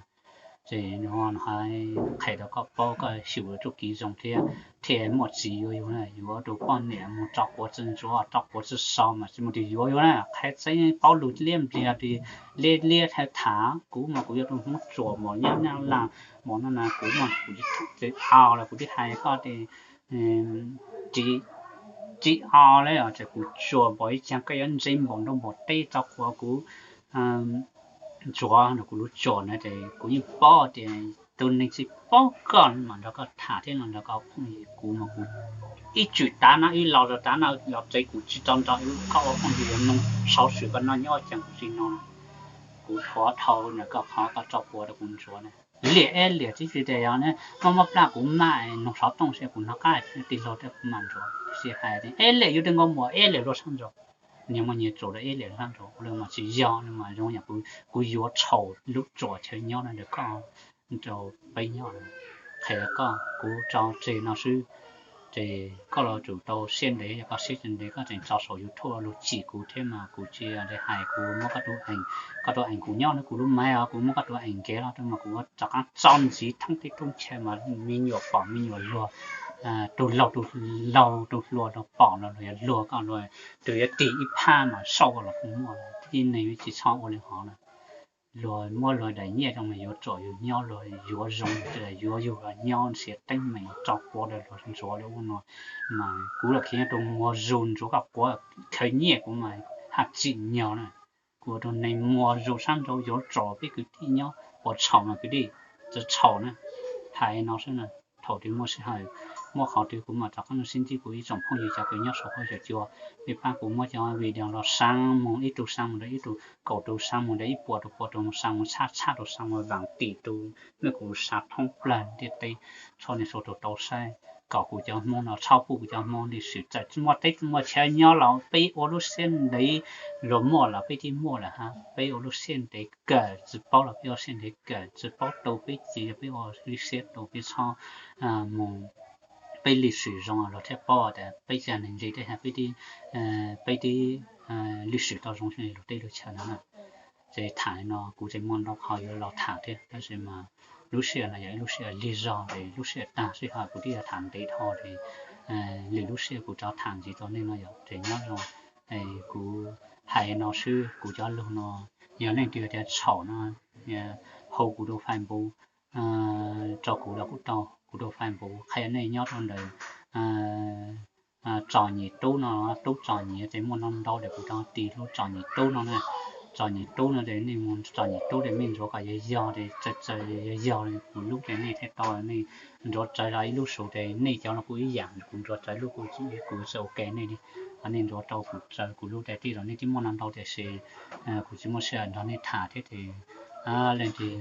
Ces no hais qhia rau koj paub koj xyum txuj kev zoo thiab, thiaj muaj txiv yuav yug na. Yuav tus poj niam mus tso quav tsi ntxuav tso quav tsi so mas tsis muaj tus yuav yug na. Qhia tseeb paub lug liab npliag li, liab liab thaij tham kuv mas kuv yog tus Hmoob Tsuas npaum Nyab Laj npaum no na, kuv mas kuv tsis thaum tsis au los kuv twb hais koj tias tsis, tsis au li os, ces kuv tsuas npaum ib caag koj yuav ntse npaum nroo npaum teb tso quav kuv ntxuav no kuv lub tsuas na, ces kuv yeej paub tias tus neeg tsis paub koj mas nrog koj tham thiab los nrog koj phooj ywg, kuv mas kuv ib txwm tav no ib los rau tav no los tsev kuv tsis tau nrog koj ua phooj ywg, yuav moog sau swm koj noj nyob caag kuv tsis nug. Kuv thuav dhau ntawm koj qhov koj tso quav rau kuv ntxuav na. Liam eb liam tib si tias yog muaj muab plab kuv maj noog xov tooj si kuv nov qab tig laug thiab kuv mam ntxuav. Tsis hais tias eb liam yug tej nkauj muam eb liam luag sab nraud, niag muaj nyias tsuas rau eb liam sab nraud, ua li mas tsis yog li mas zoo yam kuv yuav txhaum lub tsuas chaw nyob no ntawm koj, rau peb nyob. Qhia koj kuv tso tseg no xwb, ces koj los tsum tau siab ntev, yog koj siab tsis ntev koj tseem tso saum YouTube luag chim kuv thiab mas kuv tsis hais, kuv muab koj tus eem, koj tus eem kuv nyob nrog kuv lub maiv os, kuv muab koj tus eem nkev los rau mas kuv rov qab tso ntxiv thoob teb thoob chaw mas me nyuam pom me nyuam luag, tus laug tus laug tus hluas luag pom los luag yuav luag koj, luag tus yuav tig ib phab mas sau los kuv muaj. Tib neeg tsis txhob ua li hov na. Luag muab luag daim nyiaj rau mas yuav tsom yug nyob, luag yuav zoo, yuav yug los nyob ntsiav teeb meem, tso quav rau luag ntxuav li ub no. Mas kuv los khiav nyob rau muag zus ntxuav koj quav khaws nyiaj kuv mas haj tsim nyog na. Kuv ua rau neeg muag zus sab nraud yuav tsom peb kwv tij nyob puas txhaum mas kwv tij, txawm txhaum na. Hais no xwb na, thaum twg muaj sij hawm, muaj qhov twg kuv mam rov qab los sib ntsib kuv ib tsoom phooj ywg cov kws nyob saum huab saum cua. Peb pab kuv muab cov video los xaa moog ib tug xaa moog rau ib tug, kaum tug xaa moog rau ib puas tug, puas tug xaa moog tshaj tshaj tug xaa moog vaam tim tug, mej kuv xaa thoob plawg ntiaj teb, txhob niag txhua tug tau saib, kom kuv cov Hmoob no txhob pub kuv cov Hmoob lij swm. Txawm tsis muaj teb tsis muaj chaw nyob los peb ua lub siab ntev, luag muaj los peb twb muaj lawm hab, peb ua lub siab ntev kawm, tsis paub los peb ua siab ntev kawm, tsis paub tu peb ces yog peb ua lub siab tu, peb txhob mus, peb lij swm zoo luag thiaj paub tas peb tsa neeg ntse tej hab, peb twb lij swm tau zoo luag tej lub chaw no na. Ces tham li no kuv tseem muaj ntau qhov yuav los tham thiab tab sis mas lub sij hawm no yog ib lub sij hawm lig zog ces lub sij hawm tag sij hawm kuv twb yuav tham ntev dhau ces lwm lub sij hawm kuv rov tham ntxiv rau nej no yom. Ces nyob zoo, kuv hais no xwb, kuv cov lus no yog leej twg tias txhaum no hu kuv rau Facebook, rau kuv los kuj tau, kuv rau Facebook qhia nej nyob rau ntawm Txom Nyem Tub no, Tub Txom Nyem ces muaj no ntau ces kuv rov tis lub Txom Nyem Tub no na. Txom Nyem Tub no ces nej mus Txom Nyem Tub ces mej ntsuav kom yog yog ces txawm yog yog kuv lub ces nej thiaj tau, nej ntsuav tsawv los ib lub saum ces nej cov los kuj ib yam, kuv ntsuav tsawv lub kuv, kuv txawm ua ke nej li, nej ntsuav rau kuv tsawv kuv lub ces tij los nej twb muaj no ntau tiam sis kuv tsis muaj sij hawm nrog nej tham thiab ces leej twg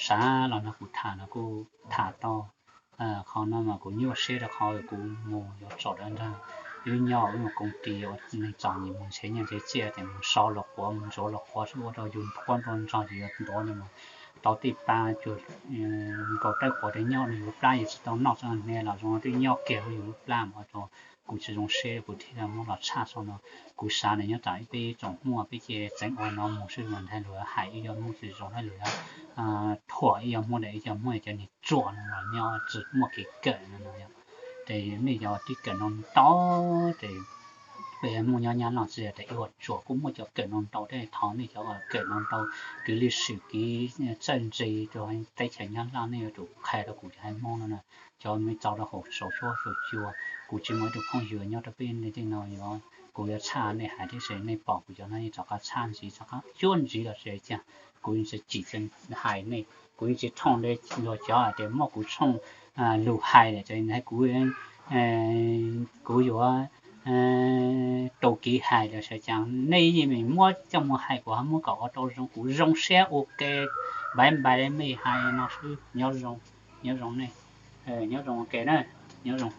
xav los nrog kuv tham los kuj tham tau. Qhov no mas kuv nyuaj siab rau qhov kuv mus yuav tsom dawb nrag, wb nyob wb mus koom tis ua neeg txom nyem mus nrhiav nyiaj nrhiav txiaj ces mus so los quav mus ntsuav los quav ua rau yus quab nrua nrog ces yuav ntuav no mas tau tej pab cuag nkaus tawb quav tej nyob no yus lub plab yus tsis tau noj txog hniav los zoo twb nyob kiag yus lub plab mas ua rau kuv tsis zoo siab kuv thiaj muab los tshaj saum no. Kuv xav nws nyob tsam ib peb tsoom Hmoob peb cia txeev ua no mus xwb mas ntag, luag hais ib co Hmoob tsis zoo na, luag thuam ib co Hmoob, ib co Hmoob cov niag ruam no los nyob tsis muaj kev kawm no no yom. Ces nej cov tib kawm no ntau ces peb Hmoob nyob Nyab Laj tsis yog tias ib ua tsuas, kuj muaj cov kawm no ntau thiab, thov nej cov kawm no ntau, kev li sim kev txawj ntse rau teb chaws Nyab Laj nej yuav tsum qhia rau kuv cov haiv Hmoob no na. Cov me txaus rau hauv saum suab saum cua, kuv tsis muaj ib tug phooj ywg nyob rau peb tej no yuav, kuv yuav tshaj nej hais thiab ces nej pom kuv cov no rov qab tshaj ntxiv, rov qab cuab ntxiv los sis cas, kuv yeej tsis tsim hais nej, kuv yeej tsis thooj luag cov hais tias muab kuv tshooj lus hais lawm ces kuv, kuv yuav tus kev hais los sis cas, nej yeej muab coj mus hais kuv ho muab kom ua tau zoo, kuv zoo siab ua ke, npaiv npaiv li mej hais no xwb. Nyob zoo, nyob zoo nej, nyob zoo ua ke na, nyob zoo.